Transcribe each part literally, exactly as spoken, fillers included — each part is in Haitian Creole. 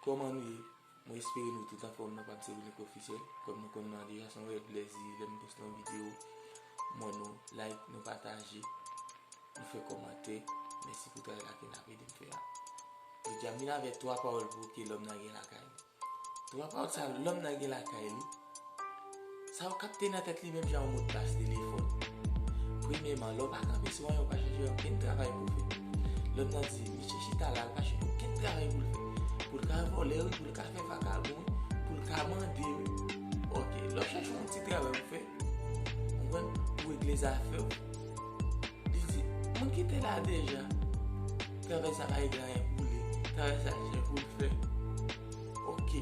Kòman nou ye? Mwen espere nou tout anfòm nan, pa m se Wilnick Officiel. Kòm nou konn mwen deja, se yon rèl plèzi lè m poste yon videyo, mwen nou like, nou pataje, nou fè kòmantè. Mèsi pou travay la ke n ap ede m fè a. Jodi a m vin avèk twa pawòl pou ke lòm nan gen lakay li. Twa pawòl sa lòm nan gen lakay li, sa yo kapte nan tèt li menm jan yon modpas telefòn. Premyèman, lè w pa kanpe sou anyen, ou pa chèche okenn travay pou w fè. Lòm nan di, misye chita la, l pa chèche okenn travay pou l fè. Pou l ka vòlè, wi, pou l ka fè vakabon, wi, pou l ka mande, wi. Ok, lè w chèche yon ti travay pou w fè, ou konprann, pou w regle zafè w, li di, moun ki te la deja, travay sa pa regle anyen pou li, travay sa se pou l fè. Ok,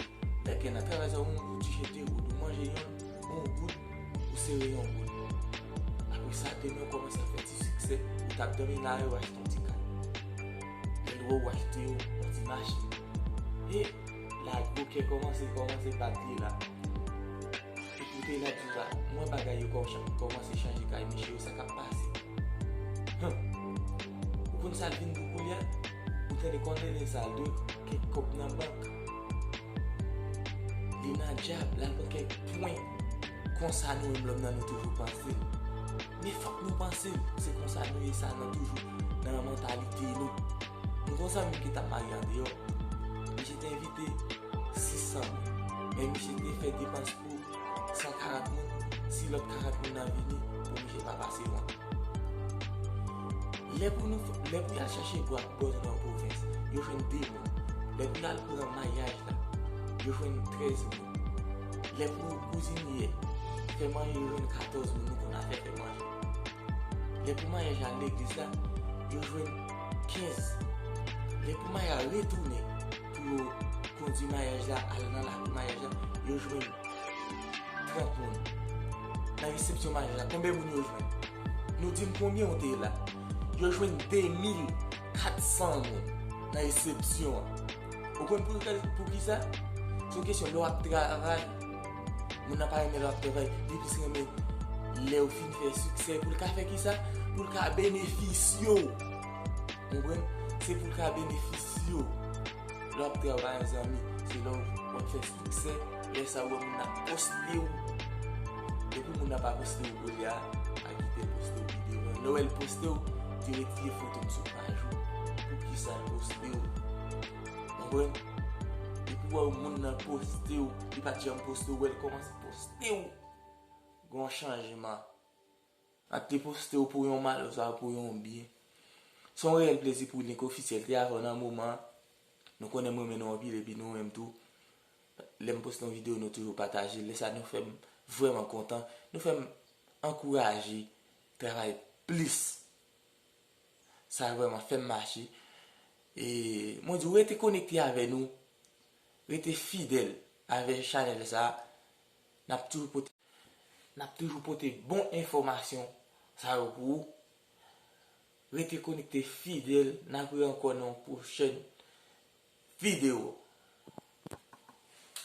lè ke nan travay sa, ou yon goud, ti chèche de goud, ou manje yon, yon goud, ou sere yon goud. Apre sa, demen ou kòmanse ap fè ti siksè, ou t ap dòmi la, ou achte yon ti kay. Lè lwen ou achte yon, yon ti machin. E la gwo kè kòmanse, kòmanse bat li la. Epi ou te la di la, mwen bagay yo kòmanse chanje kay misye yo, sa k ap pase. Hum. Ou konn sa l vin pou koulye a? Ou tande konnen sa l dwe kèk kòb nan bank. Li nan djab, l al pran kèk pwen. Konsa nou menm lòm nan nou toujou panse l. Men fòk nou panse l. Se konsa nou ye, sa nan toujou nan mantalite nou. Nou gon zanmi ki t ap marye andeyò. Misye te envite sis san moun. Men misye te fè depans pou san karant moun, si lòt karant moun nan vini, pou misye pa pase wont. Lè pou nou, lè pou y al chache bwa pou bò nan pwovens, yo jwenn de moun. Lè pou y al pran maryaj la, yo jwenn trèz moun. Lè pou kouzinyè fè manje, yo jwenn katòz moun, nou konn afè fè manje. Lè pou maryaj la legliz la, yo jwenn kenz. Lè pou maryaj la retounen pou yo kondui maryaj la al nan lakou maryaj la, yo jwenn trant moun. Nan resepsyon maryaj la, konbyen moun yo jwenn? Nou di m konbyen ou te la. Yo jwenn de mil kat san moun nan resepsyon an. Ou konn pou, pou ki sa? Se yon kesyon lè w ap travay. Moun nan pa renmen lè w ap travay. Li plis renmen lè w fin fè siksè. Pou l ka fè ki sa? Pou l ka benefisye w. Ou konprann? Se pou l ka benefisye w. Lè w ap travay, zanmi, se lè w ap fè siksè, lè sa w wè moun nan poste w. Depi moun nan pa poste w koulye a, pa kite l poste w pi devan. Lè w wè l poste w, te retire foto m sou paj ou. Poukisa l poste w? Konprann? Depi w wè moun nan poste w, li pa t janm poste w, wè l kòmanse poste w. Gon chanjman. Ap te poste w pou yon mal oswa pou yon byen. Se yon reyèl plezi pou Wilnick Officiel te avè w nan moman an. Nou konnen m renmen nou anpil epi nou menm tou. Lè m poste yon videyo, nou toujou pataje l. Lè sa nou fè m vrèman kontan. Nou fè m ankouraje travay plis. Sa vrèman fè m mache. E mwen di w rete konekte avè nou. Rete fidèl avè chanèl sa. N ap toujou pote, n ap toujou pote bon enfòmasyon sa yo pou ou. Rete konekte fidèl, n ap wè ankò nan yon pwochèn videyo.